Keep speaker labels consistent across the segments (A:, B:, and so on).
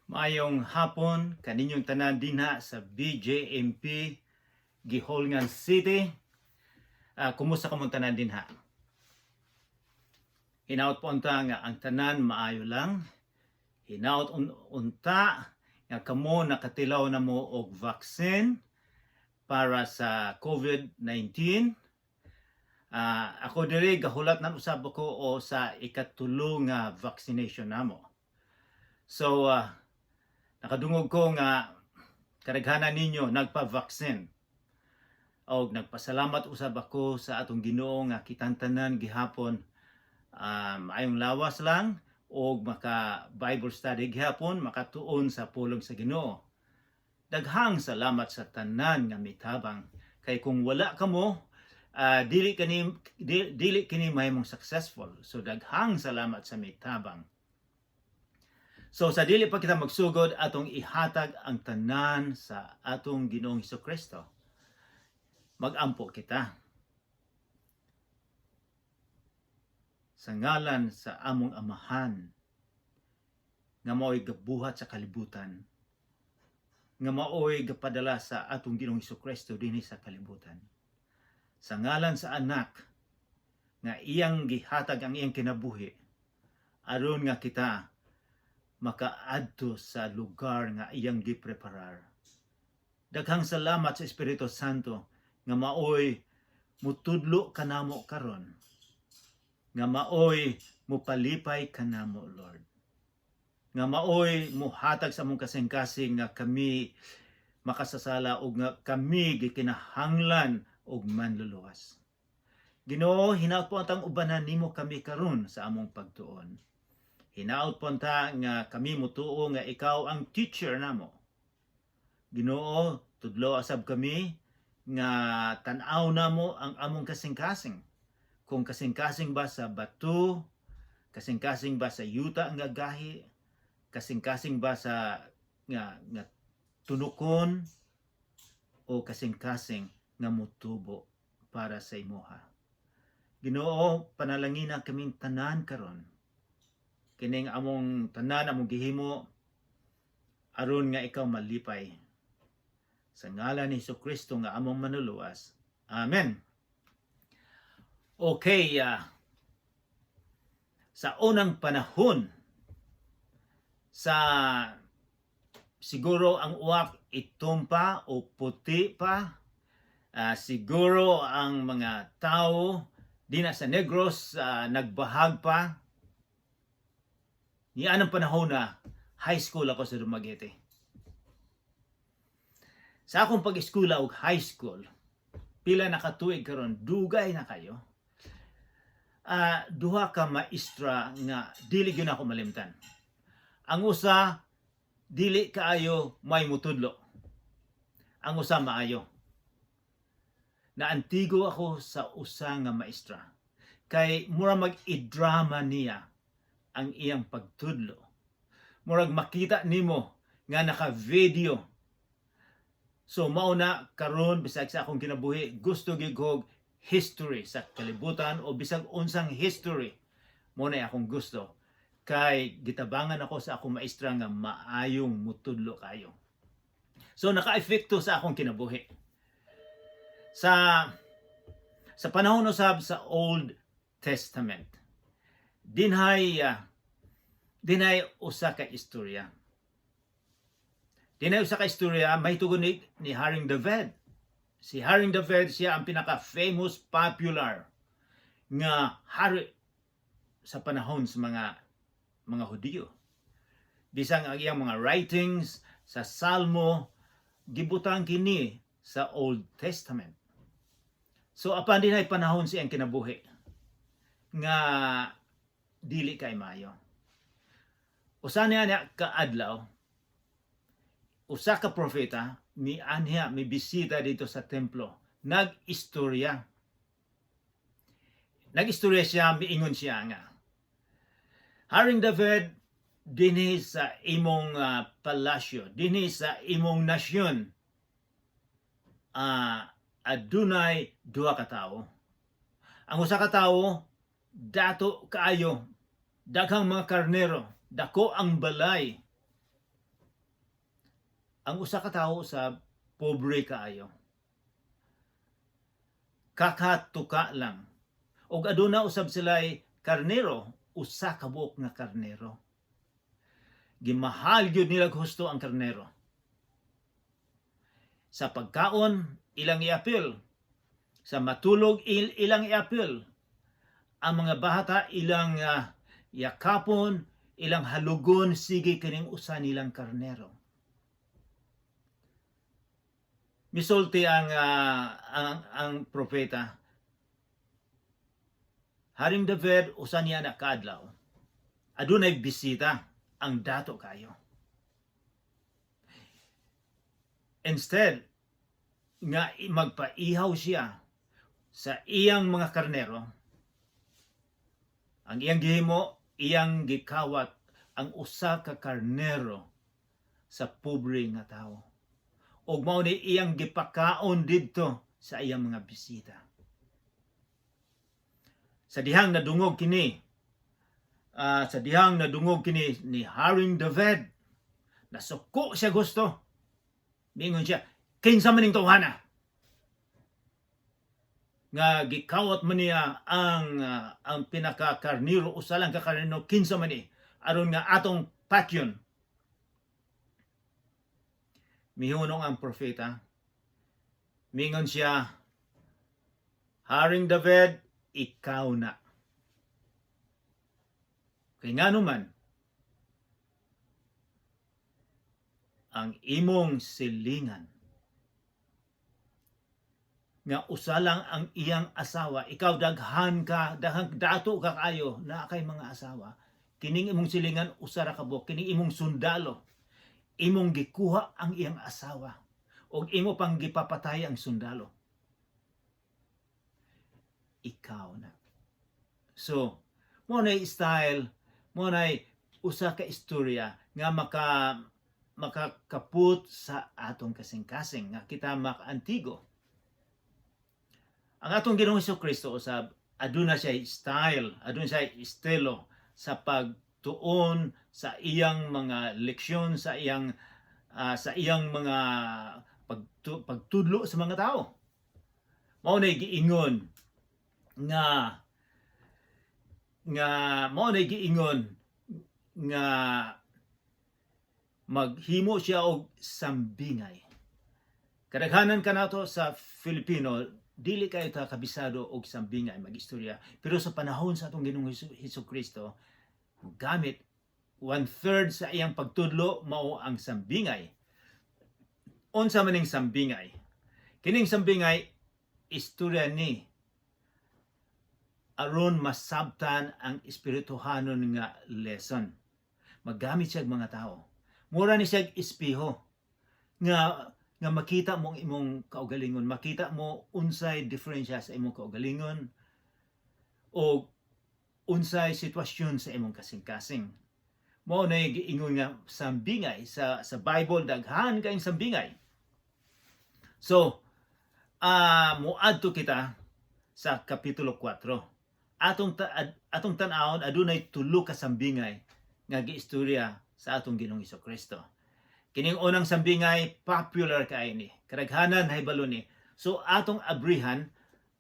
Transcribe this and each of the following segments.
A: Maayong hapon kaninyong tanan dinha sa BJMP Guihulngan City. Kumusta kamong tanan dinha? Hinaot po unta nga ang tanan maayo lang. Hinaot unta nga kamo nakatilaw na mo og vaccine para sa COVID-19. Ako diri gahulat na usab ako o sa ikatulo nga vaccination namo. So nakadungog ko nga kadaghanan ninyo nagpa-vaccine. Og nagpasalamat usab ako sa atong Ginoo nga kitang tanan gihapon ayong lawas lang og maka Bible study gihapon, makatuon sa pulong sa Ginoo. Daghang salamat sa tanan nga mitabang kay kung wala kamo, dili kini mahimong successful. So daghang salamat sa mitabang. So sa dili pa kita magsugod, atong ihatag ang tanan sa atong Ginoong Kristo. Magampo kita. Sa ngalan sa among Amahan nga mao'y gabuhat sa kalibutan, nga mao'y gapadala sa atong Ginoong Kristo dinhi sa kalibutan. Sa ngalan sa Anak nga iyang gihatag ang iyang kinabuhi aron nga kita makaadto sa lugar nga iyang gipreparar. Daghang salamat sa Espiritu Santo nga maoy mutudlo kanamo karon, nga maoy mupalipay kanamo, Lord. Nga maoy muhatag sa among kasing-kasing nga kami makasasala ug nga kami gikinahanglan og manluluwas. Ginoo, hinaot po untang ubanan nimo kami karon sa among pagtuon. Hinaot po unta nga kami mutuo nga ikaw ang teacher namo. Ginoo, tudlo usab kami nga tan-aw namo ang among kasing-kasing. Kung kasing-kasing ba sa bato, kasing-kasing ba sa yuta nga gahi, kasing-kasing ba sa nga tunukon o kasing-kasing nga mutubo para sa imuha. Ginoo, panalangina kaming tanan karon. Kining among tanan among gihimo aron nga ikaw malipay. Sa ngalan ni Kristo nga among manluluwas. Amen. Okay, sa unang panahon, sa siguro ang uwak itom pa o puti pa, siguro ang mga tao dinha sa Negros nagbahag pa. Nianang panahon na high school ako sa Dumaguete. Sa akong pag-eskwela og high school, pila na katuig karon, dugay na kayo. Duha ka maestra nga dili gyud ako malimtan. Ang usa dili kaayo may mutudlo. Ang usa maayo. Naantigo ako sa usa nga maestra. Kay mura mag-i-drama niya ang iyang pagtudlo. Murag makita nimo nga naka-video. So mao na karon bisag sa akong kinabuhi gusto gyud kog history sa kalibutan o bisag unsang history, mo na akong gusto kay gitabangan ako sa akong maestra nga maayong mutudlo kayo. So naka-epekto sa akong kinabuhi. Sa panahon usab sa Old Testament, dinhay usa ka istorya. Dinhay usa ka istorya mahitungod ni Haring David. Si Haring David, siya ang pinaka-famous, popular nga hari sa panahon sa mga Hudiyo. Bisang ang iyang mga writings sa Salmo gibutang kini sa Old Testament. So apan dinhay panahon siyang kinabuhi nga dili kay maayo. Usa niya niya kaadlaw, usa ka propeta mi anhya, mi bisita dito sa templo. Nag-istorya. Nag-istorya siya, miingon siya nga, "Haring David, dinhi sa imong palasyo, dinhi sa imong nasyon, adunay duha ka tawo. Ang usa ka tawo dato kaayo, daghang mga karnero, dako ang balay. Ang usa ka tawo sa pobre kaayo. Kakatuka lang. Og aduna usab sila'y karnero, usa ka buok nga karnero. Gimahal gyud nila gusto ang karnero. Sa pagkaon, ilang iapil. Sa matulog, ilang iapil. Ang mga bata, ilang yakapon, ilang halugon, sige kining usa nilang karnero. Misulti ang propeta. Haring David, usa niya na kaadlaw. Adunay bisita ang dato kayo. Instead nga magpaihaw siya sa iyang mga karnero, ang iyang gihimo, iyang gikawat ang usa ka karnero sa pobre nga tawo. Ug mao ni iyang gipakaon didto sa iyang mga bisita. Sa dihang nadungog kini ni Haring David, nasuko siya gusto. Mingon siya, "Kinsa man ning tawhana nga gikawat man niya ang pinakakarniro, usa lang ka karniro? Kinsa man ni aron nga atong patyon?" Mihunong ang propeta. Mingon siya, "Haring David, ikaw na. Kay ngano man, ang imong silingan nga usa lang ang iyang asawa, ikaw daghan ka, daghan, dato ka kayo, naa kay mga asawa. Kining imong silingan usa ra ka buok, kining imong sundalo, imong gikuha ang iyang asawa ug imo pang gipapatay ang sundalo. Ikaw na." So, mo na style, mo na usa ka istorya nga makakaput sa atong kasing-kasing nga kita makaantigo. Ang atong Ginoong Kristo usab aduna siya style, aduna siya estilo sa pagtuon sa iyang mga leksyon, sa iyang mga pagtudlo sa mga tao. Mao na giingon nga nga mao na giingon nga maghimo siya og sambingay. Kadaghanan kanato sa Filipino dili kayo ta kabisado og sambingay magistorya. Pero sa panahon sa atong Ginoong Hesus Kristo, gamit 1/3 sa iyang pagtudlo mao ang sambingay. Unsa man ning sambingay? Kining sambingay, istorya ni aron masabtan ang espirituhanon nga lesson. Maggamit siya og mga tao. Mura ni siya espiho nga nga makita mo ang imong kaugalingon, makita mo unsay diferensya sa imong kaugalingon o unsay sitwasyon sa imong kasing-kasing. Mao na giingon nga sambingay. Sa Bible, daghan kayong sambingay. So, muadto kita sa Kapitulo 4. Atong tan-awon, adunay tulo ka sambingay nga giistorya sa atong Ginoong Kristo. Kining unang sambingay, popular kay ni. Kadaghanan nahibalo ni. So atong abrihan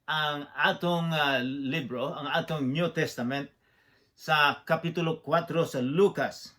A: ang atong libro, ang atong New Testament sa Kapitulo 4 sa Lucas.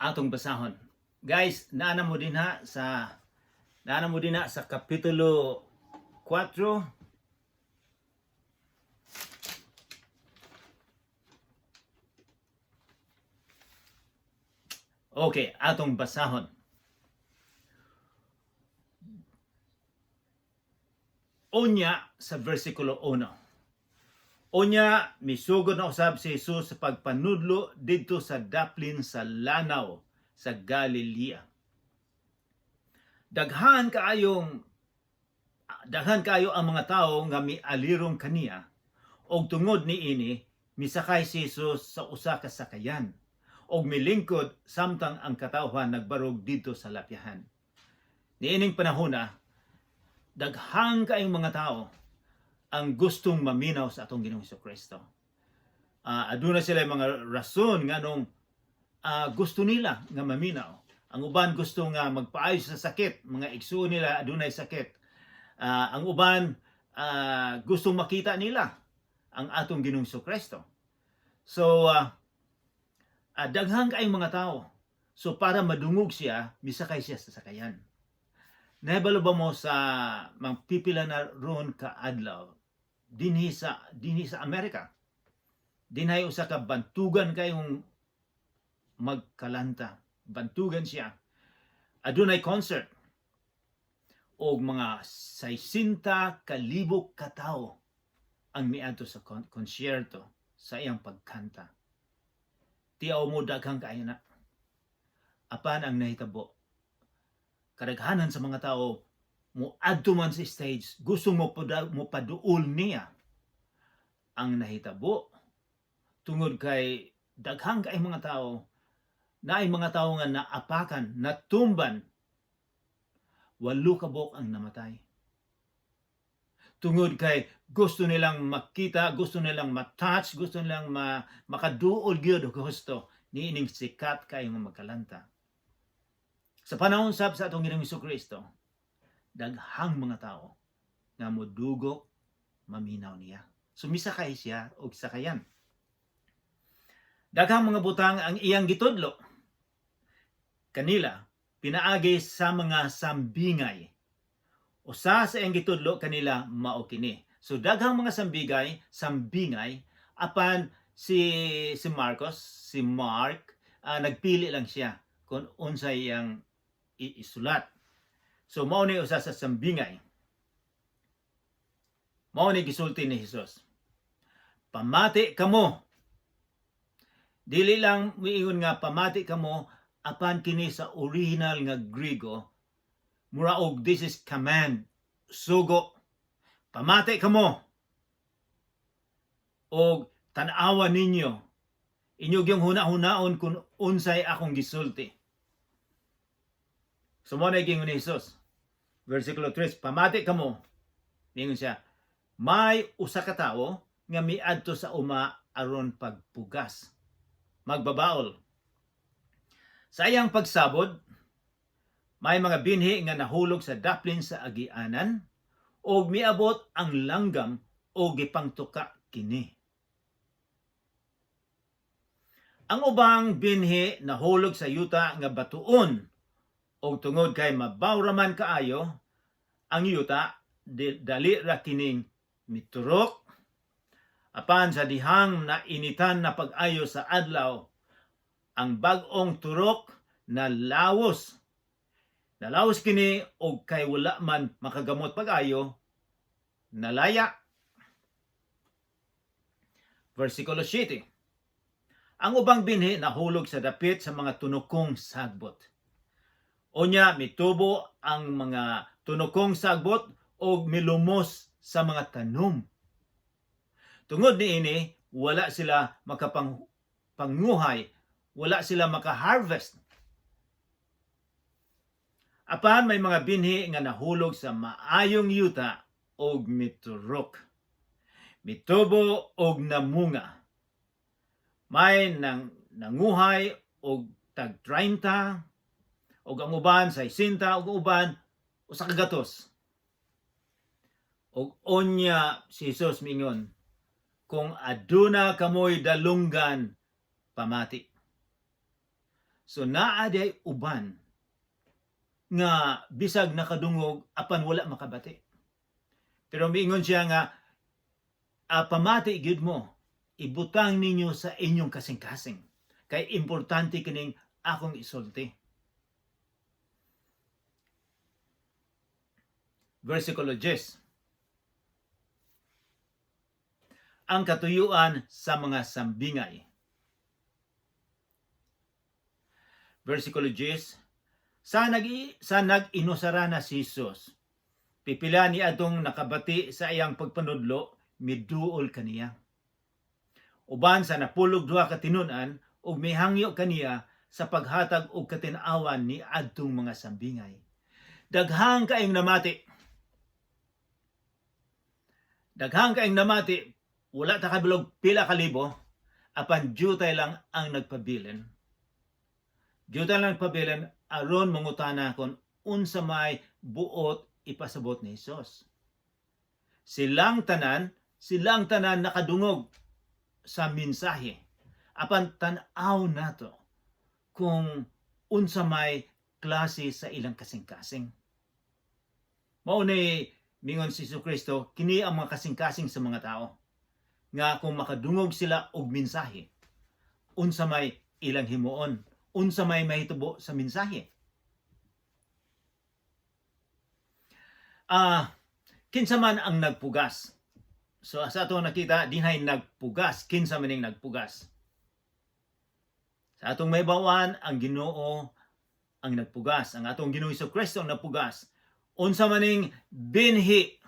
A: Atong basahon. Guys, naana mo din ha sa Kapitulo 4. Okay, atong basahon. Unya sa versikulo 1. Unya, misugod na usab si Jesus sa pagpanudlo didto sa daplin sa lanaw sa Galilea. Daghan kaayong Daghan kayo ang mga tawo nga mialirong kaniya, og tungod niini misakay si Jesus sa usa ka sakayan og milingkod samtang ang katawhan nagbarog didto sa lapyahan. Niining panahona, daghang kaayong mga tao ang gustong maminaw sa atong Ginoong Kristo. Aduna sila mga rason nganong gusto nila nga maminaw. Ang uban gusto nga magpaayo sa sakit, mga igsuon nila adunay sakit. Ang uban gustong makita nila ang atong Ginoong Kristo. So daghang kaayong mga tao. So para madungog siya, misakay siya sa sakayan. Nahibalo ba mo sa mga pipila na ron ka adlaw dinhi sa Amerika? Dinhi usa ka bantugan kayong magkalanta. Bantugan siya. Adunay concert og mga 60 kalibo ka tawo ang miadto sa konsyerto sa iyang pagkanta. Tiaw mo, daghang kaayo na. Apan ang nahitabo, kadaghanan sa mga tao mo adto man sa stage, gusto mo paduol niya. Ang nahitabo, tungod kay daghang kay mga tao, naay mga tao nga naapakan, natumban, walo ka buok ang namatay. Tungod kay gusto nilang makita, gusto nilang ma-touch, gusto nilang makaduol gyud og gusto niining sikat kaayo nga magkalanta. Sa panahon sab sa atong Ginoong Kristo, daghang mga tao nga modugok maminaw niya. So misakay siya og sakayan. Daghang mga butang ang iyang gitudlo kanila pinaagi sa mga sambingay. Usa sa iyang gitudlo kanila mao kini. So daghang mga sambingay, apan si si Marcos, si Mark, nagpili lang siya kung unsay iyang iisulat. So mao ni usa sa sambingay. Mao ni gisulti ni Jesus. "Pamati kamo." Dili lang miingon nga "pamati kamo," apan kini sa original nga Griego mura og this is command, sugo. "Pamati kamo og tan-awa ninyo. Inyo gyung huna-hunaon kung unsay akong gisulti." So mo na giingon ni Jesus. Versikulo 3, "Pamati kamo." Ningon siya, "May usa ka tawo nga miadto sa uma aron pagpugas." Magbabaol. "Sa iyang pagsabod, may mga binhi nga nahulog sa daplin sa agianan ug miabot ang langgam o gipangtuka kini. Ang ubang binhi nahulog sa yuta nga batuon og tungod kay mabaw ra man kaayo ang yuta, dali ra kining miturok. Apan sa dihang na initan na pag-ayo sa adlaw, ang bag-ong turok na lawos. Nalawos kini og kay wala man makagamot pag-ayo, nalaya." Versikulo 7. "Ang ubang binhi nahulog sa dapit sa mga tunokong sagbot. Unya mitubo ang mga tunokong sagbot og milumos sa mga tanom. Tungod niini, wala sila makapang panguhay, wala sila maka-harvest. Apan may mga binhi nga nahulog sa maayong yuta og miturok. Mitubo og namunga. May nang nanguhay og tag 30, og ang uban 60, og ang uban 100." Og unya si Jesus mingon, "Kung aduna kamoy dalunggan, pamati." So naa diay uban nga bisag nakadungog apan wala makabati. Pero miingon siya nga pamati gyud mo, ibutang ninyo sa inyong kasing-kasing. Kay importante kining akong isulti. Versikulo 10. Ang katuyuan sa mga sambingay. Versikulo 10, sa nag-inusara na si Jesus, Pipila ni adtong nakabati sa iyang pagpanudlo miduol kaniya. Uban sa napulog duha ka tinun-an ug mihangyo kaniya sa paghatag og katin-awan ni adtong mga sambingay. Daghang kaayong namati. Daghang kaayong namati, wala ta kabilog pila ka libo, apan jutay lang ang nagpabilin. Jutay lang nagpabilin aron mangutana kon unsa may buot ipasabot ni Hesus. Silang tanan nakadungog sa mensahe. Apan tan-aw nato kung unsa may klase sa ilang kasing-kasing. Mao ni mingon si Kristo, kini ang mga kasing-kasing sa mga tao nga kung makadungog sila og mensahe, unsa may ilang himuon, unsa may mahitabo sa mensahe. Kinsa man ang nagpugas? So sa ato nakita dinhay nagpugas, kinsa man ning nagpugas? Sa atong mahibaw-an, ang Ginoo ang nagpugas, ang atong Ginoong Kristo ang nagpugas. Unsa man ning binhi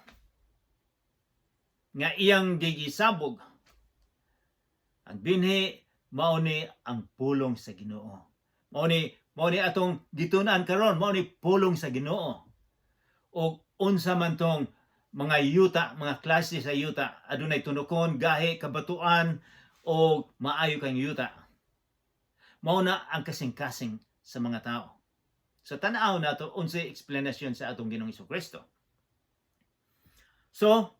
A: nga iyang gigisabog? Ang binhi mao ni ang pulong sa Ginoo. Mao ni atong gitun-an karon, mao ni pulong sa Ginoo. Og unsa man tong mga yuta, mga klase sa yuta, adunay tunokon, gahi, kabatuan o maayo kang yuta. Mao na ang kasing-kasing sa mga tao. Sa tan-aw nato unsay explanation sa atong Ginoong Kristo. So,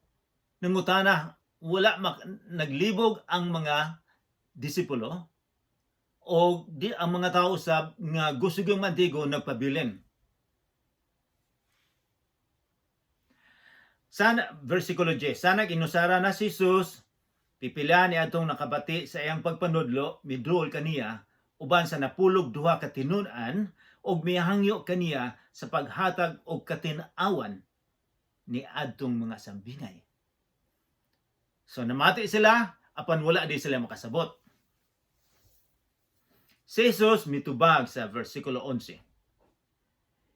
A: nangutana, wala naglibog ang mga disipulo o di ang mga tao usab nga gusto gyud mantigo nagpabilin. Sana versikulo 10, sana inusara na si Jesus, pipila ni atong nakabati sa iyang pagpanudlo, miduol kaniya uban sa napulog duha ka tinun-an ug mihangyo kaniya sa paghatag og katin-awan ni adtong mga sambingay. So namati sila apan wala di sila makasabot. Si Jesus mitubag sa versikulo 11.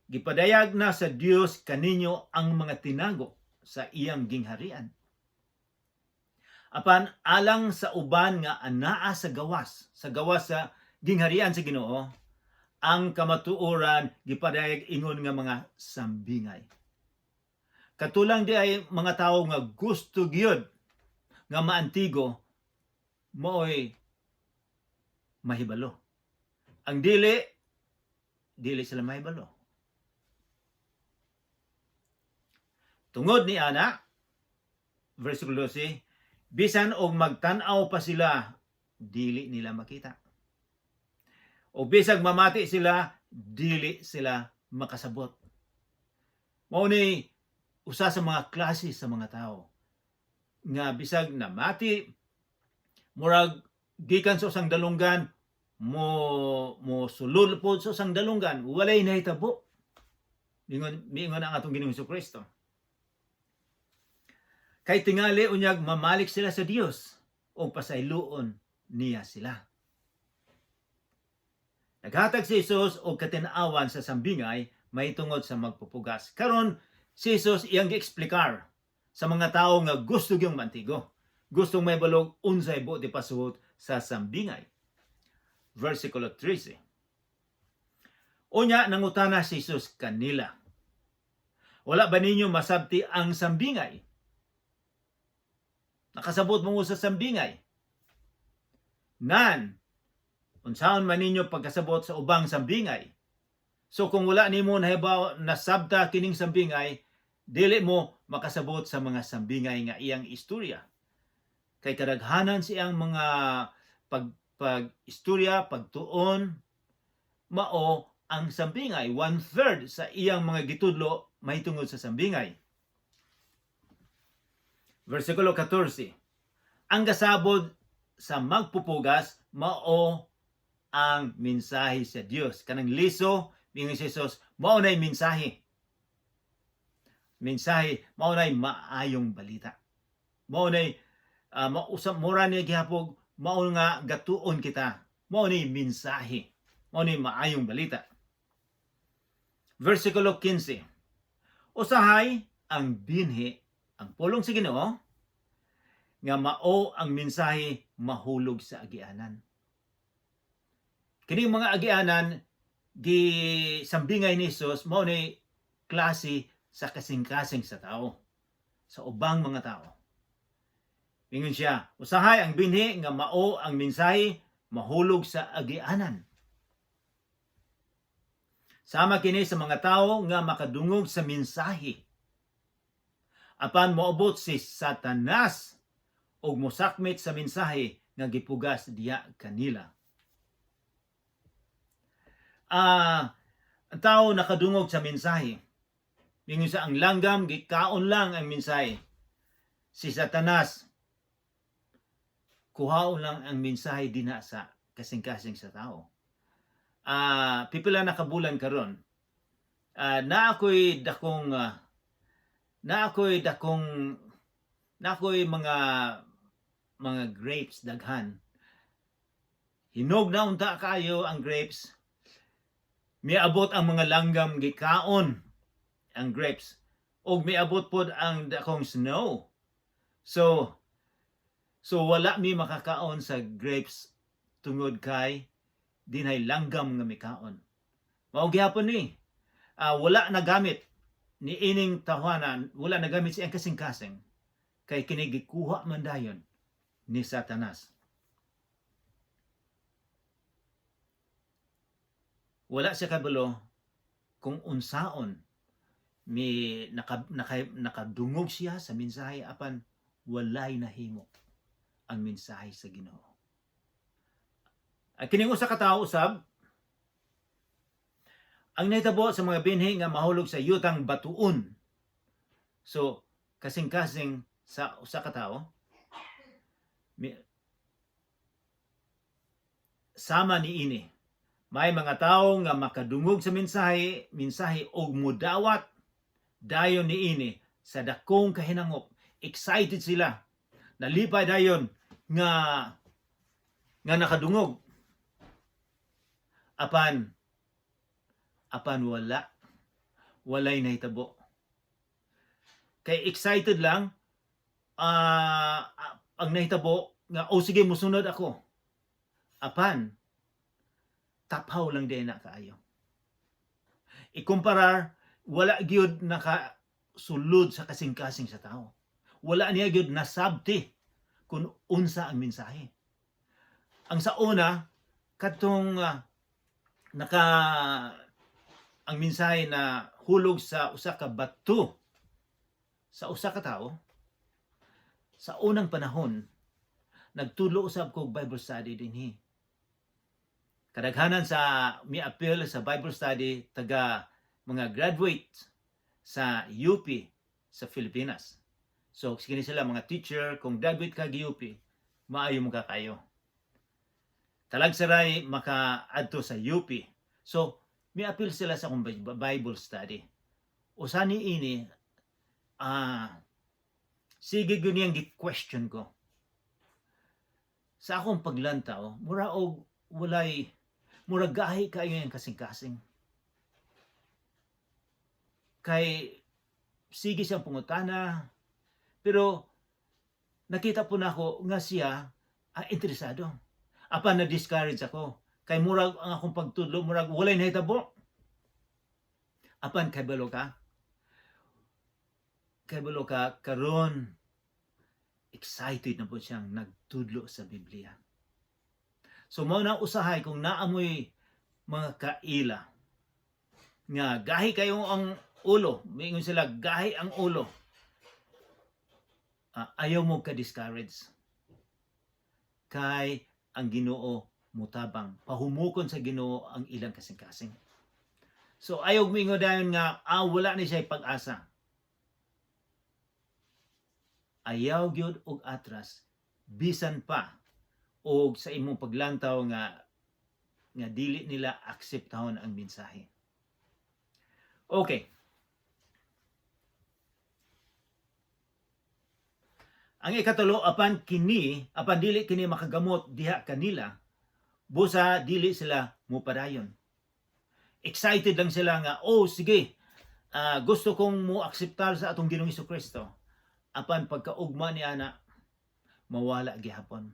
A: Gipadayag na sa Dios kaninyo ang mga tinago sa iyang gingharian. Apan alang sa uban nga anaa sa gawas sa gingharian sa Ginoo, ang kamatuoran gipadayag ingon nga mga sambingay. Katulang di ay mga tawo nga gusto gyud nga maantigo maoy mahibalo. Ang dili, dili sila mahibalo. Tungod ni ana, versikulo 12, bisan og magtan-aw pa sila, dili nila makita. O bisag mamati sila, dili sila makasabot. Mao ni usa sa mga klase sa mga tao nga bisag namati, murag gikan sa usang dalunggan mo mo sulod pod sa usang dalunggan, walay nahitabo. Mingon ang atong Ginoong Kristo. Kay tingali unyag mamalik sila sa Dios o pasayloon niya sila. Naghatag si Jesus og katin-awan sa sambingay mahitungod sa magpupugas. Karon si Jesus iyang gieksplikar sa mga tao nga gusto gyung mantigo. Gustong mahibalog unsay buot ipasuhot sa sambingay. Versikulo 13. Unya nangutana si Jesus kanila. Wala ba ninyo masabti ang sambingay? Nakasabot mo sa sambingay? Nan, unsaon man ninyo pagkasabot sa ubang sambingay? So kung wala nimo nahibaw nasabta kining sambingay, dili mo makasabot sa mga sambingay nga iyang istorya. Kay kadaghanan siyang mga pag pag istorya, pagtuon, mao ang sambingay. 1/3 sa iyang mga gitudlo mahitungod sa sambingay. Versikulo 14. Ang gasabod sa magpupugas mao ang mensahe sa Dios. Kanang liso, mingon si Jesus, mao na'y mensahe. Mensahe, mao na'y maayong balita. Mao na'y mausap mura niya gihapog, mao nga gatuon kita. Mao ni mensahe. Mao ni maayong balita. Versikulo 15. Usahay Ang binhi, ang pulong sa Ginoo, nga mao ang mensahe, mahulog sa agianan. Kini mga agianan gi sambingay ni Jesus, mao ni klase sa kasing-kasing sa tao, sa ubang mga tao. Ingon siya, usahay ang binhi nga mao ang mensahe mahulog sa agianan. Sama kini sa mga tao nga makadungog sa mensahe. Apan moabot si Satanas ug mosakmit sa mensahe nga gipugas diha kanila. Ang tao nakadungog sa mensahe. Ingon sa ang langgam gikaon lang ang mensahe. Si Satanas, kuhaon lang ang mensahe dinha sa kasing-kasing sa tao. Pipila na kabulan karon. Na ako'y dakong na ako'y mga grapes daghan. Hinog na unta kayo ang grapes. Miabot ang mga langgam, gikaon ang grapes. Og miabot pod ang dakong snow. So wala mi makakaon sa grapes tungod kay dinhay langgam nga mikaon. Mao gihapon ni. Wala nagamit ni ining tawhana, wala nagamit siyang kasing-kasing kay kini gikuha man dayon ni Satanas. Wala siya kabalo kung unsaon mi nakadungog siya sa mensahe, apan walay nahimo ang mensahe sa Ginoo. Ang kining usa ka tawo usab, ang nahitabo sa mga binhi nga mahulog sa yutang batuon. So kasing-kasing sa usa ka tawo sama niini. May mga tawo nga makadungog sa mensahe og mudawat dayon niini sa dakong kahinangop. Excited sila. Nalipay dayon nga nakadungog. Apan walay nahitabo. Kay excited lang, ang nahitabo nga, "Oh sige, musunod ako." Apan taphaw lang din na kaayo. Ikumparar, wala gyud nakasulod sa kasing-kasing sa tao. Wala niya gyud nasabti kung unsa ang mensahe. Ang sa una, katong naka ang mensahe na hulog sa usa ka bato sa usa ka tawo, sa unang panahon nagtulo usab ko og Bible study dinhi. Kadaghanan sa mi-appeal sa Bible study, taga mga graduate sa UP sa Pilipinas. So kini sila mga teacher. Kung graduate ka UP, maayo mo ka kayo. Talagsaray maka-adto sa UP. So mi-appeal sila sa akong Bible study. Usa ni ini, sige gyud niyang gi-question ko. Sa akong paglantaw, mura og walay, mura gahi kayo yung kasing-kasing. Kay sige siyang pangutana, pero nakita po nako nga siya interesado. Apan na-discourage ako. Kay murag ang akong pagtudlo, murag walay nahitabo. Apan kabalo ka? Kabalo ka, karon excited na po siyang nagtudlo sa Biblia. So mao na usahay kung naamoy mga kaila nga gahi kayo ang ulo, mingon sila gahi ang ulo. Ayaw mo ka-discourage. Kay ang Ginoo mutabang, pahumukon sa Ginoo ang ilang kasing-kasing. So ayaw mingon dayon nga wala ni siya pag-asa. Ayaw gyud og atras bisan pa og sa imong paglantaw nga dili nila akseptahon ang mensahe. Okay. Ang ikatulo, apan dili kini makagamot diha kanila, busa dili sila mupadayon. Excited lang sila nga, "Oh sige, Gusto kong mo akseptar sa atong Ginoong Kristo. Apan pagkaugma ni ana, mawala gihapon.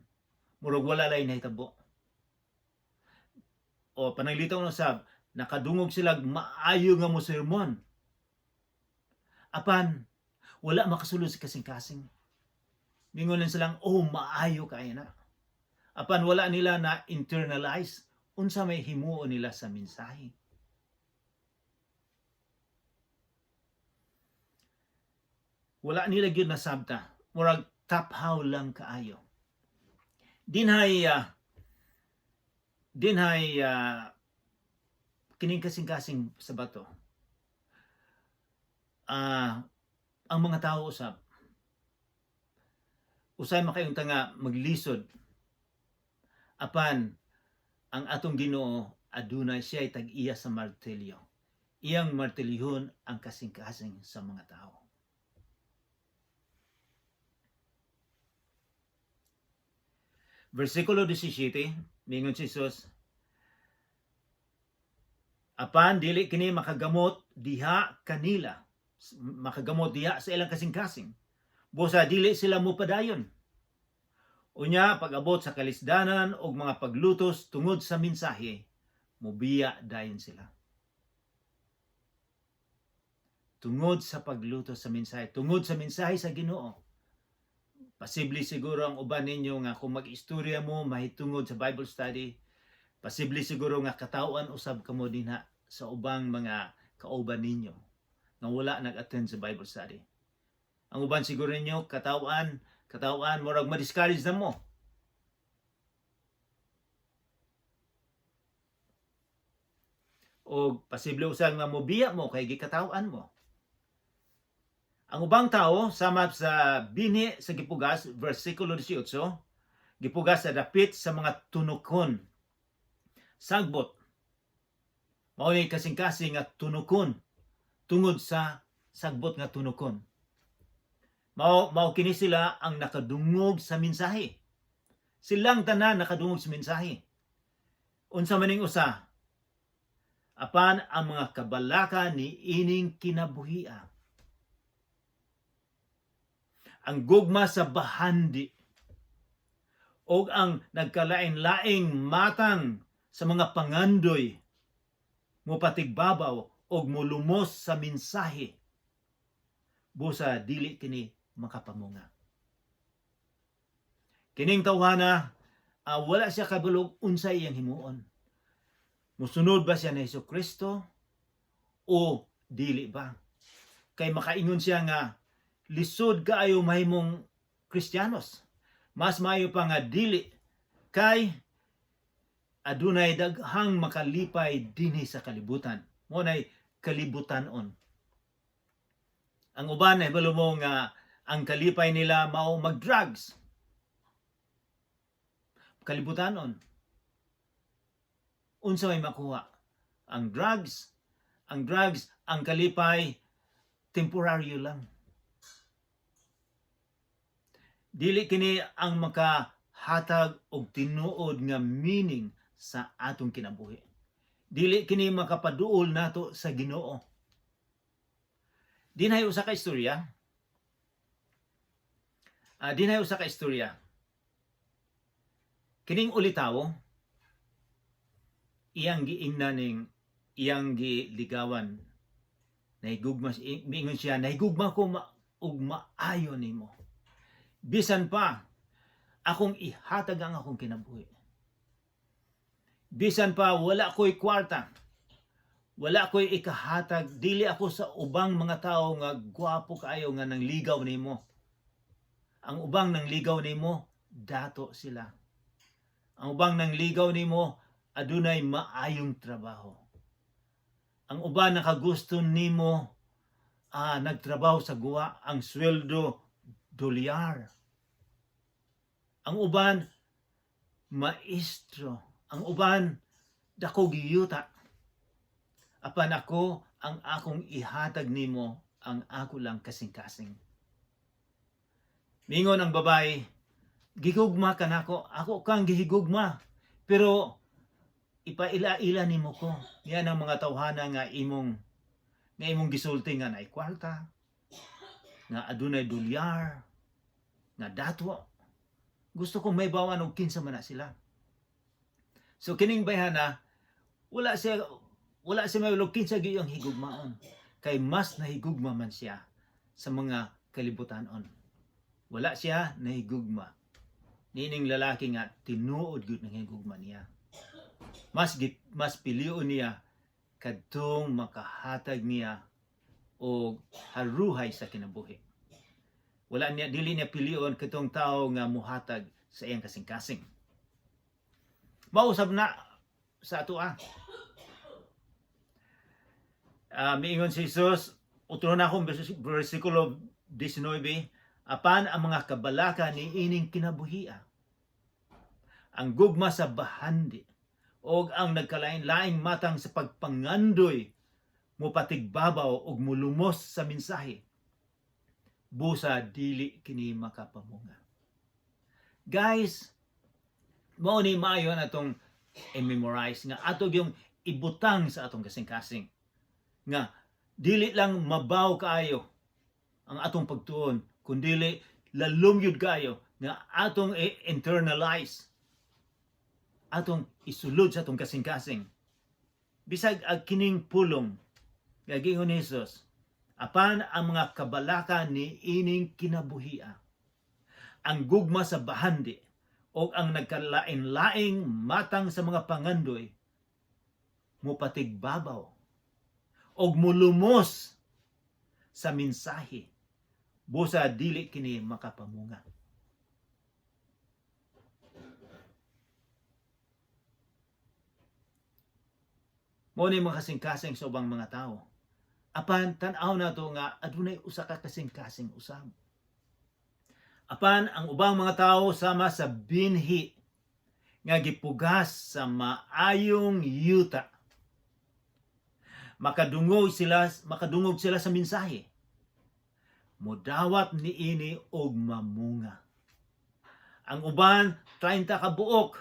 A: Murag wala lay nahitabo. O pananglitaw na sab, nakadungog sila maayo nga mo sermon. Apan wala makasulod sa kasing-kasing. Mingon lang silang, "Oh, maayo kaayo na." Apan wala nila na internalize unsa may himuon nila sa mensahe. Wala nila gyud nasabta. Murag taphaw lang kaayo. Dinhay kining kasing-kasing sa bato. Ang mga tao usab usay makayunta nga maglisod, apan ang atong Ginoo, adunay siya tag-iya sa martilyo. Iyang martilyuhon ang kasing-kasing sa mga tao. Versikulo 17, mingon si Jesus, apan dili kini makagamot diha kanila, makagamot diha sa ilang kasing-kasing. Busa dili sila mopadayon. Unya, pag-abot sa kalisdanan og mga paglutos tungod sa mensahe, mubiya dayon sila. Tungod sa paglutos sa mensahe, tungod sa mensahe sa Ginoo. Posible siguro ang uban ninyo nga kung mag-istorya mo mahitungod sa Bible study, posible siguro nga katawhan usab kamo dinha sa ubang mga kauban ninyo nga wala nag-attend sa Bible study. Ang uban siguro ninyo katawhan, murag ma-discourage na mo. O posible usab nga mobiya mo kay gikatawan mo. Ang ubang tao sama sa bini sa gipugas, versikulo 18, gipugas sa dapit sa mga tunukon. Sagbot. Mao ni kasing-kasing nga tunukon tungod sa sagbot nga tunukon. Mao kini sila ang nakadungog sa mensahe. Silang tanan nakadungog sa mensahe. Unsa maning usa? Apan ang mga kabalaka ni ining kinabuhia. Ang gugma sa bahandi o ang nagkalain-laing matang sa mga pangandoy mopatigbabaw og molumos sa mensahe, busa dili kini makapamunga. Kining tawhana, wala siya kabalo unsa iyang himuon. Musunod ba siya ni Hesus Kristo o dili ba? Kay makaingon siya nga lisod kaayo mahimong Kristiyanos. Mas maayo pa nga dili kay adunay daghang makalipay dinhi sa kalibutan. Mao nay kalibutanon. Ang uban, nahibalo mo nga ang kalipay nila mao mag-drugs. Kalibutanon. Unsa may makuha? Ang drugs, ang kalipay temporaryo lang. Dili kini ang makahatag og tinuod nga meaning sa atong kinabuhi. Dili kini makapaduol nato sa Ginoo. Dinhay usa ka istorya. Dinhay usa ka istorya. Kining ulitawo, iyang giingnan ning iyang giligawan. Nahigugma, miingon siya, "Nahigugma ko og maayo nimo. Bisan pa akong ihatag ang akong kinabuhi. Bisan pa wala ko'y kwarta, wala ko'y ikahatag, dili ako sa ubang mga tao nga gwapo kaayo nga nangligaw nimo. Ang ubang nangligaw nimo, dato sila. Ang ubang nangligaw nimo, adunay maayong trabaho. Ang uban nakagusto nimo, nagtrabaho sa guwa, ang sweldo dolyar. Ang uban maestro, ang uban dako giyuta. Apan ako, ang akong ihatag nimo ang ako lang kasing-kasing." Mingon ang babae, "Gigugma ka nako, ako kang gihigugma. Pero ipaila-ila nimo ko. Yan ang mga tawhana nga imong Nga imong gisulti nga naay kwarta, nga adunay dolyar, nga dato. Gusto kong mahibaw-an og kinsa man na sila. So kining bayhana, wala siya mahibalo kinsa gyud ang higugmaon kay mas nahigugma man siya sa mga kalibutanon. Wala siya nahigugma niining lalaki nga tinuod gyud nang higugma niya. Mas pilion niya kadtong makahatag niya og haruhay sa kinabuhi. Wala niya dili niya pilion katong tawo nga muhatag sa iyang kasing-kasing. Mausab na sa ato. Miingon si Jesus, utro na akong versikulo 19, "Apan ang mga kabalaka ni ining kinabuhia, ang gugma sa bahandi, og ang nagkalain-laing matang sa pagpangandoy mupatigbabaw og mulumos sa mensahe, busa dili kini makapamunga." Guys, mao ni maayo na atong i-memorize nga ato yung ibutang sa atong kasing-kasing nga dili lang mabaw kaayo ang atong pagtuon, kundili lalom yun kaayo nga atong i-internalize, atong isulod sa atong kasing-kasing bisag ang kining pulong nga giingon ni Jesus, "Apan ang mga kabalaka ni ining kinabuhia, ang gugma sa bahandi o ang nagkalain-laing matang sa mga pangandoy mupatigbabaw og mulumos sa mensahe, busa dili kini makapamunga." Mao ni mga kasing-kasing sa ubang mga tao. Apan tan-aw nato nga adunay usa ka kasing-kasing usab. "Apan ang ubang mga tao sama sa binhi nga gipugas sa maayong yuta. Makadungog sila sa mensahe. Mudawat niini og mamunga. Ang uban 30 ka buok,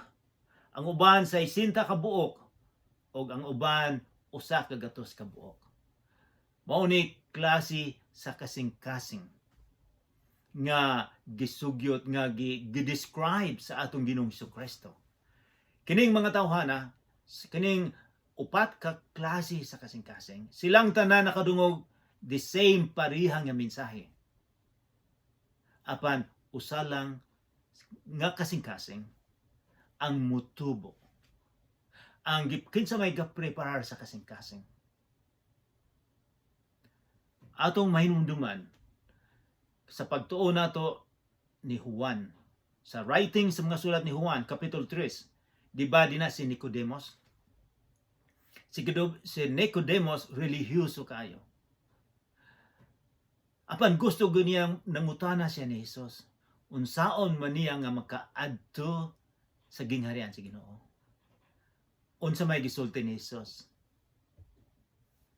A: ang uban 60 ka buok, ug ang uban 100 ka buok." Mao ni klase sa kasing-kasing nga gisugyot nga gi-describe sa atong Ginoong Kristo. Kining mga tawhana, kining upat ka klase sa kasing-kasing, silang tanan nakadungog the same pareha nga mensahe. Apan usa lang nga kasing-kasing ang mutubo. Ang kinsa may gapreparar sa kasing-kasing. Atong mahinumduman sa pagtuo nato ni Juan sa writing sa mga sulat ni Juan kapitulo 3, di ba dina si Nicodemos? Si Nicodemos, relihiyoso kayo. Apan gusto gyud niyang nangutana siya ni Jesus unsaon man niya nga makaadto sa gingharian sa Ginoo. Unsa may gisulti ni Jesus?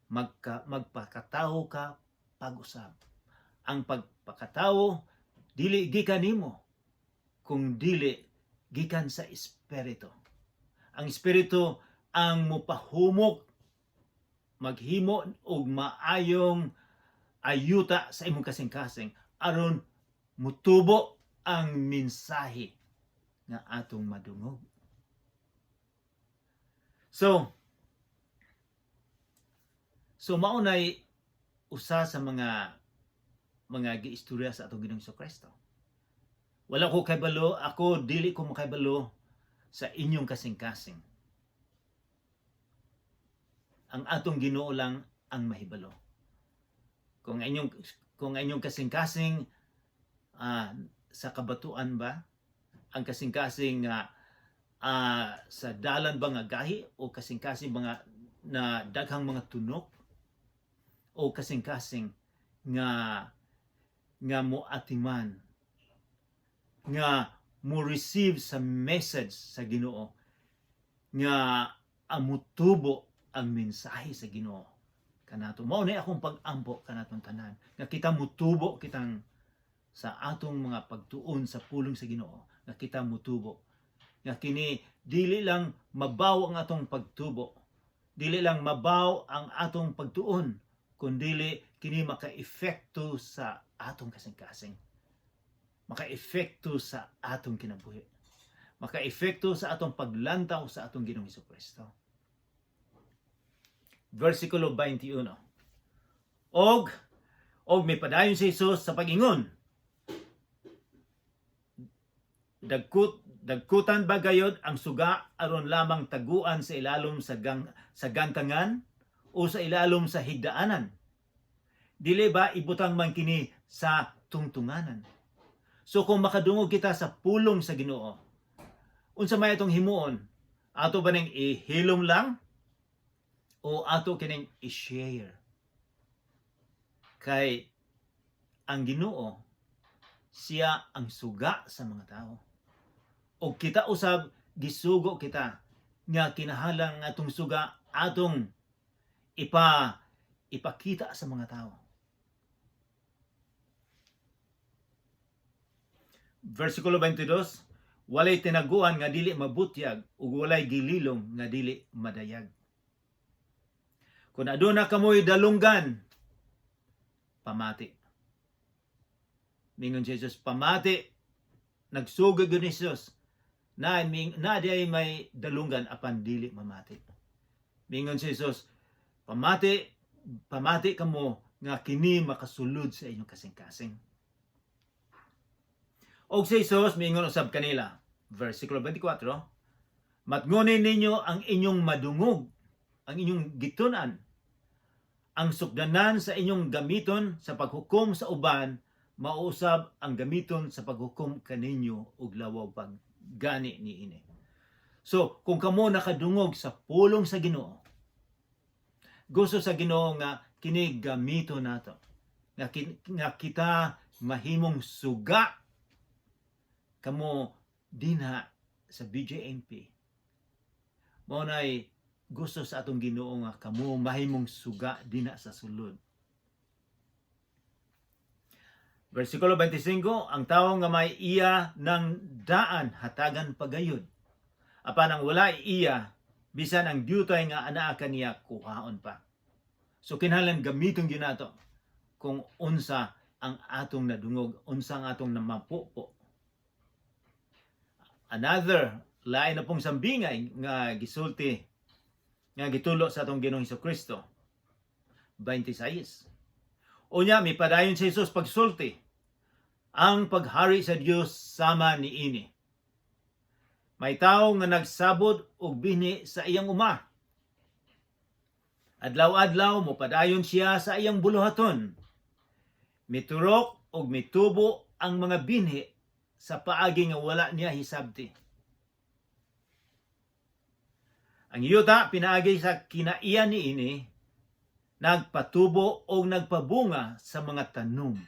A: Magpakatawo ka pag-usab. Ang pagpakatawo dili gikan nimo kung dili gikan sa espiritu. Ang espiritu ang mupahumok, maghimo og maayong ayuta sa imong kasing-kasing aron mutubo ang mensahe nga atong madungog. So mao nay usa sa mga giistorya sa atong Ginoong Kristo. Wala ko kabalo, ako dili ko makabalo sa inyong kasing-kasing. Ang atong Ginoo lang ang mahibalo. Kung ang inyong kasing-kasing sa kabatuan ba, ang kasing-kasing sa dalan ba nga gahi o kasing-kasing ba nga na daghang mga tunok o kasing-kasing nga nga mo atiman, nga mo receive sa message sa Ginoo, nga amutubo ang mensahe sa Ginoo kanato. Mao na akong pag-ampo kanatong tanan nga kita mutubo kitang sa atong mga pagtuon sa pulong sa Ginoo, nga kita mutubo, nga kini dili lang mabaw ang atong pagtubo, dili lang mabaw ang atong pagtuon. Kundili kini maka-epekto sa atong kasing-kasing. Maka-epekto sa atong kinabuhi. Maka-epekto sa atong paglantaw sa atong Ginoong Kristo. Versikulo 21. Og mipadayon si Jesus sa pag-ingon, "Dagkutan ba gayod ang suga aron lamang taguan sa ilalom sa gantangan o sa ilalom sa higdaanan? Dili ba ibutang man kini sa tungtunganan?" So kung makadungog kita sa pulong sa Ginoo, unsa may atong himuon? Ato ba ning ihilom lang o ato kining i-share? Kay ang Ginoo, siya ang suga sa mga tao. O kita usab, gisugo kita nga kinahanglan atong suga atong ipakita sa mga tao. Versikulo 22, "Walay tinaguan nga dili mabutyag ug walay gililom nga dili madayag. Kung aduna kamoy dalunggan, pamati." Mingon si Jesus, "Pamati." Nagsugod gyud ni Jesus na di ay may dalunggan apan dili mamati. Mingon si Jesus, "Pamati, pamati kamo nga kini makasulod sa inyong kasing-kasing." Og si Jesus miingon usab kanila, versikulo 24, "Matngunin ninyo ang inyong madungog, ang inyong gitun-an. Ang sukdanan sa inyong gamiton sa paghukom sa uban, mausab ang gamiton sa paghukom kaninyo ug lawaw pag gani niini." So, kung kamo nakadungog sa pulong sa Ginoo, gusto sa Ginoo nga kini gamito nato. Nga kita mahimong suga kamo dinha sa BJMP. Mao nay gusto sa atong Ginoo nga kamo mahimong suga dinha sa sulod. Versikulo 25, "Ang tawo nga may iya ng daan, hatagan pagayod. Apan ang wala iya, bisan ang diutay nga anaa kaniya kuhaon pa." So kinahanglan gamiton gyud nato kung unsa ang atong nadungog, unsa ang atong namapupo. Another lain na pong sambingay nga gisulti, nga gitulo sa atong Ginoong Kristo. 26. Unya mipadayon si Jesus pagsulti, "Ang paghari sa Dios sama niini. May tawo nga nagsabod og binhi sa iyang uma. Adlaw-adlaw mopadayon siya sa iyang buluhaton. Miturok og mitubo ang mga binhi sa paagi nga wala niya hisabti. Ang yuta pinaagi sa kinaiya niini nagpatubo og nagpabunga sa mga tanom.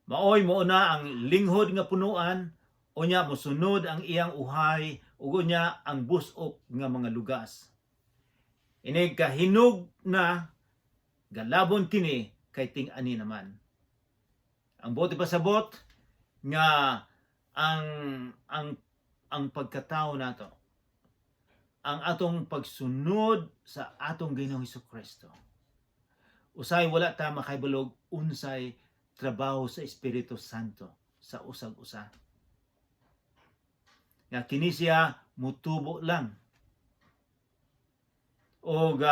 A: Maoy mouna ang linghod nga punuan, unya mosunod ang iyang uhay ug unya ang busok nga mga lugas. Inig kahinog na, galabon kini kay ting-ani naman." Ang buot ipasabot nga ang pagkatao nato, ang atong pagsunod sa atong Ginoong Kristo, usay wala ta makaibalog unsay trabaho sa Espiritu Santo sa usag usa. Nga kini siya mutubo lang. Og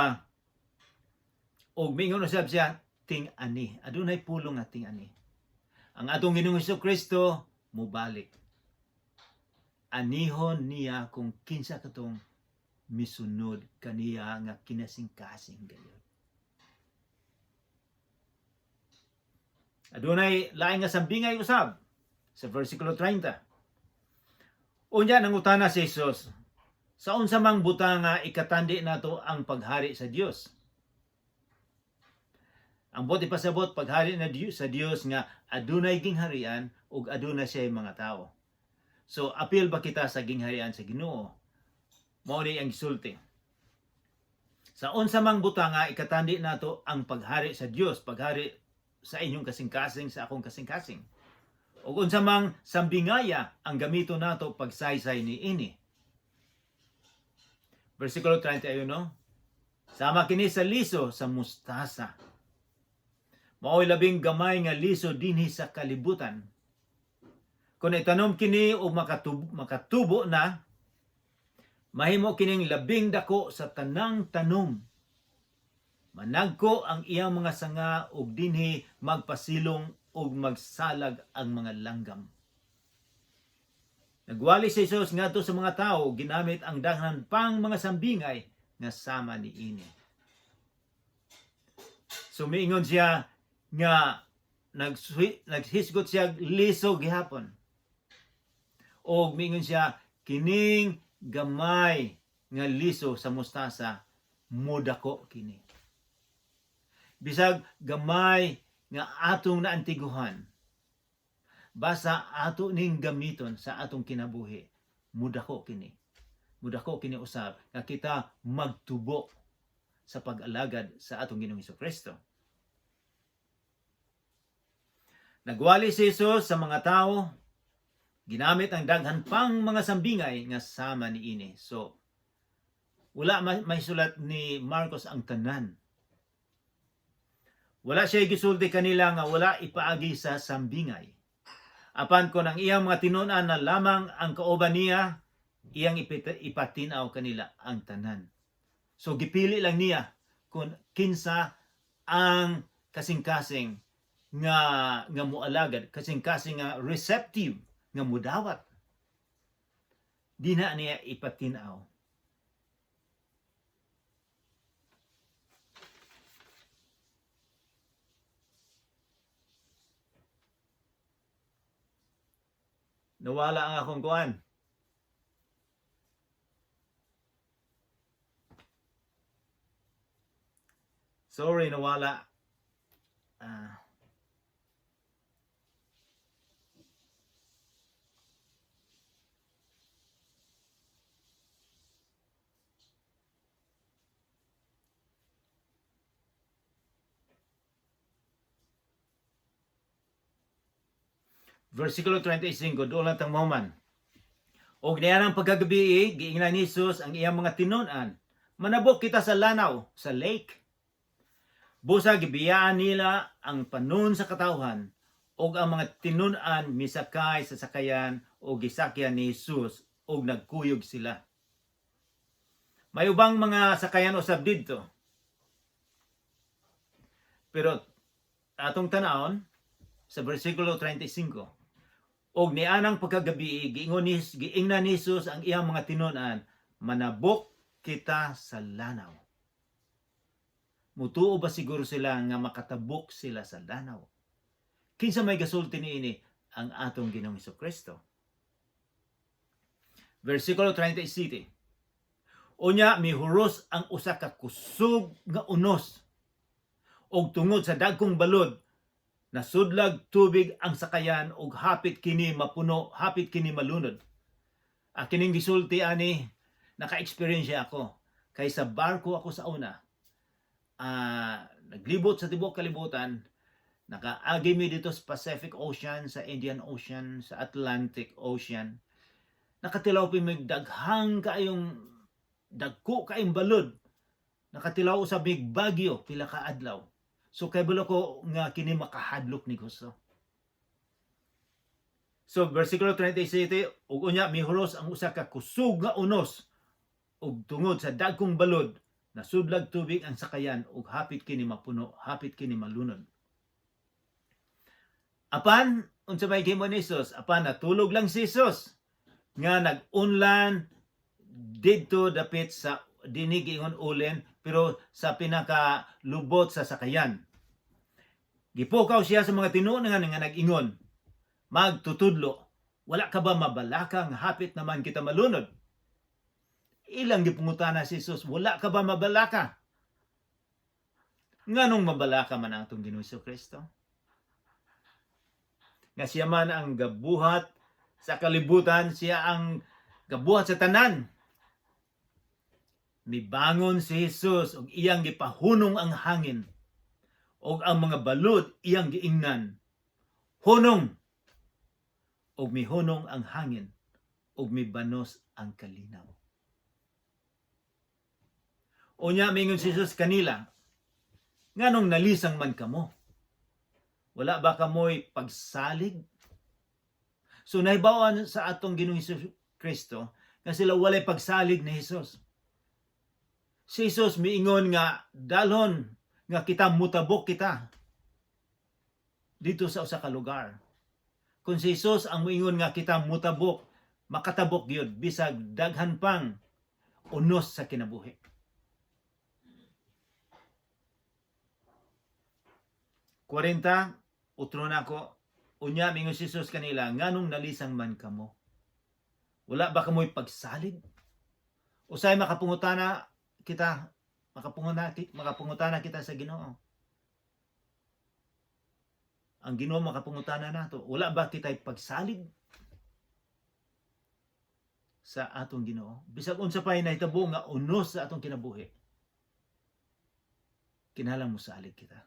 A: mingon usab siya ting-ani. Adunay pulong nga ting-ani. Ang atong Ginoong Kristo mubalik. Anihon niya kung kinsa katong misunod kaniya nga kinasingkasing gayod. Adunay lain nga sambingay usab sa versikulo 30. Unya nangutana si Jesus, "Sa unsa mang butanga ikatandi nato ang paghari sa Dios?" Ang buot ipasabot, paghari na Dios, sa Dios nga adunay gingharian ug aduna siya mga tao. So apil ba kita sa gingharian sa Ginoo? Mao ni ang gisulti. Sa unsa mang butanga ikatandi nato ang paghari sa Dios, paghari sa inyong kasing-kasing, sa akong kasing-kasing? Ug unsa mang sambingaya ang gamito nato pagsaysay ni ini? Versikulo 31. Sama kini sa liso sa mustasa. Mao'y labing gamay nga liso dinhi sa kalibutan. Kung itanom kini og makatubo na, mahimo kining labing dako sa tanang tanom. Managko ang iyang mga sanga ug dinhi magpasilong ug magsalag ang mga langgam. Nagwali si Jesus ngadto sa mga tawo, ginamit ang daghan pang mga sambingay nga sama niini. So miingon siya nga naghisgot siya liso gihapon. Og miingon siya kining gamay nga liso sa mustasa, mudako kini. Bisag gamay nga atong naantiguhan, basta ato ning gamiton sa atong kinabuhi, mudako kini. Mudako kini usab nga kita magtubo sa pag-alagad sa atong Ginoong Kristo. Nagwali si Jesus sa mga tao, ginamit ang daghan pang mga sambingay nga sama niini. So, wala mahisulat ni Marcos ang tanan. Wala siya gisulti kanila nga wala ipaagi sa sambingay. Apan kon ang iyang mga tinun-an na lamang ang kauban niya, iyang ipatin-aw kanila ang tanan. So gipili lang niya kung kinsa ang kasing-kasing nga mualagad, kasing-kasing nga receptive nga mudawat. Di na niya ipatin-aw. Nawala ang akong kuan. Sorry, nawala. Versikulo 35, doon lang tang mahuman. Og niyanang pagkagabi, giingnan ni Jesus ang iyang mga tinun-an. Manabok kita sa lanaw, sa lake. Busa gibiyaan nila ang panon sa katawhan ug ang mga tinun-an misakay sa sakayan o gisakyan ni Jesus ug nagkuyog sila. May ubang mga sakayan usab didto. Pero atong tanawon sa versikulo 35, og nianang pagkagabi, giingnan ni Jesus ang iyang mga tinun-an, manabok kita sa lanaw. Mutuo ba siguro sila nga makatabok sila sa lanaw? Kinsa may gasulti niini? Ang atong Ginoong Kristo. Versikulo 37. Unya mihuros ang usa ka kusog nga unos og tungod sa dagkong balod nasudlag tubig ang sakayan og hapit kini mapuno, hapit kini malunod. Kining gisulti ani, naka-experience ako. Kay sa barko ako sa una. Naglibot sa tibuok kalibutan, nakaagi mi dito sa Pacific Ocean, sa Indian Ocean, sa Atlantic Ocean. Nakatilaw pa mig daghang kaayong dagko kaayong balod. Nakatilaw sa big bagyo pila ka adlaw. So kay ko nga kini makahadlok ni gusto. So versikulo 37, ug unya mihuros ang usa ka kusog nga unos ug tungod sa dagkong balod nasudlag tubig ang sakayan ug hapit kini mapuno, hapit kini malunod. Apan unsa may gihimo ni Jesus? Apan natulog lang si Jesus nga nag-unlan didto dapit sa dinig ingon ulen, pero sa pinakalubot sa sakayan. Gipukaw siya sa mga tinunan nga nag-ingon, "Magtutudlo, wala ka ba mabalaka nga hapit naman kita malunod?" Ilang gipangutana si Jesus, "Wala ka ba mabalaka?" Nganong mabalaka man ang atong Ginoong Kristo? Nga siya man ang gabuhat sa kalibutan, siya ang gabuhat sa tanan. Mibangon si Jesus ug iyang gipahunong ang hangin ug ang mga balod iyang giingnan, "Hunong!" Ug mihunong ang hangin ug mibanos ang kalinaw. Unya mingon si Jesus kanila, "Nganong nalisang man kamo? Wala ba kamoy pagsalig?" So nahibawan sa atong Ginoong Hesus Kristo nga sila walay pagsalig ni Jesus. Si Jesus miingon nga dalhon nga kita mutabok kita dito sa usa ka lugar. Kung si Jesus ang moingon nga kita mutabok, makatabok gyud bisag daghan pang unos sa kinabuhi. 40, utro na ako. Unya mingon si Jesus kanila, "Nganong nalisang man kamo? Wala ba kamoy pagsalig?" Usay makapungutana kita, makapungutana kita sa Ginoo. Ang Ginoo makapungutana nato, wala ba kita'y pagsalig sa atong Ginoo? Bisag unsa pa'y nahitabo nga unos sa atong kinabuhi, kinahanglan mosalig kita.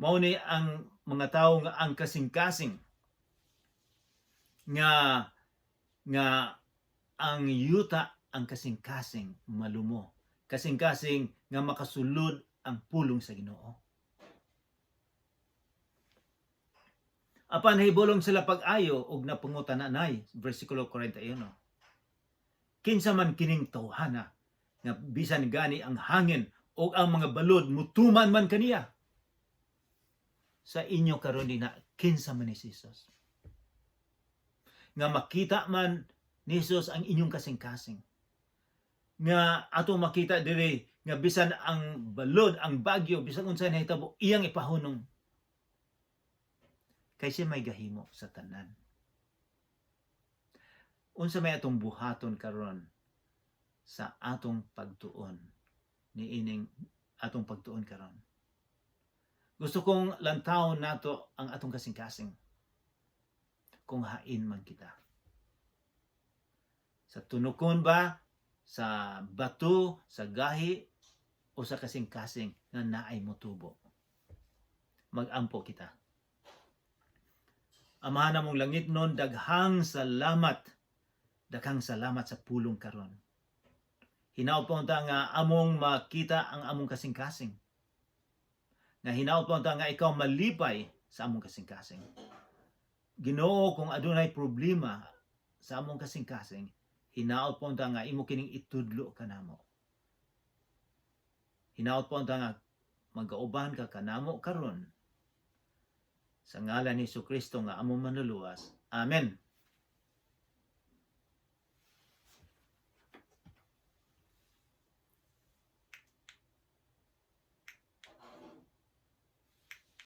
A: Mao ni ang mga tawo nga ang kasing-kasing nga ang yuta ang kasing-kasing malumo. Kasing-kasing nga makasulod ang pulong sa Ginoo. Apan hibulong sila pag-ayo og napangutananay, versikulo 41. "Kinsa man kining tawhana nga bisan gani ang hangin o ang mga balod mutuman man kaniya?" Sa inyo karon din na, kinsa man ni Jesus? Nga makita man ni Jesus ang inyong kasing-kasing. Nga atong makita diri nga bisan ang balod, ang bagyo, bisan unsay nahitabo, iyang ipahunong. Kay siya may gahimo sa tanan. Unsa may atong buhaton karon sa atong pagtuon niining atong pagtuon karon? Gusto kong lantawon nato ang atong kasing-kasing kung hain man kita. Sa tunokon ba, sa bato, sa gahi, o sa kasing-kasing nga naay motubo. Mag-ampo kita. Amahan namong langitnon, daghang salamat. Daghang salamat sa pulong karon. Hinaot po unta nga among makita ang among kasing-kasing. Nga hinaot po unta nga ikaw malipay sa among kasing-kasing. Ginoo, kung adunay problema sa among kasing-kasing, hinaot po unta nga imo kining itudlo kanamo. Hinaot po unta nga magauban ka kanamo karon. Sa ngalan ni Kristo nga among Manluluwas. Amen.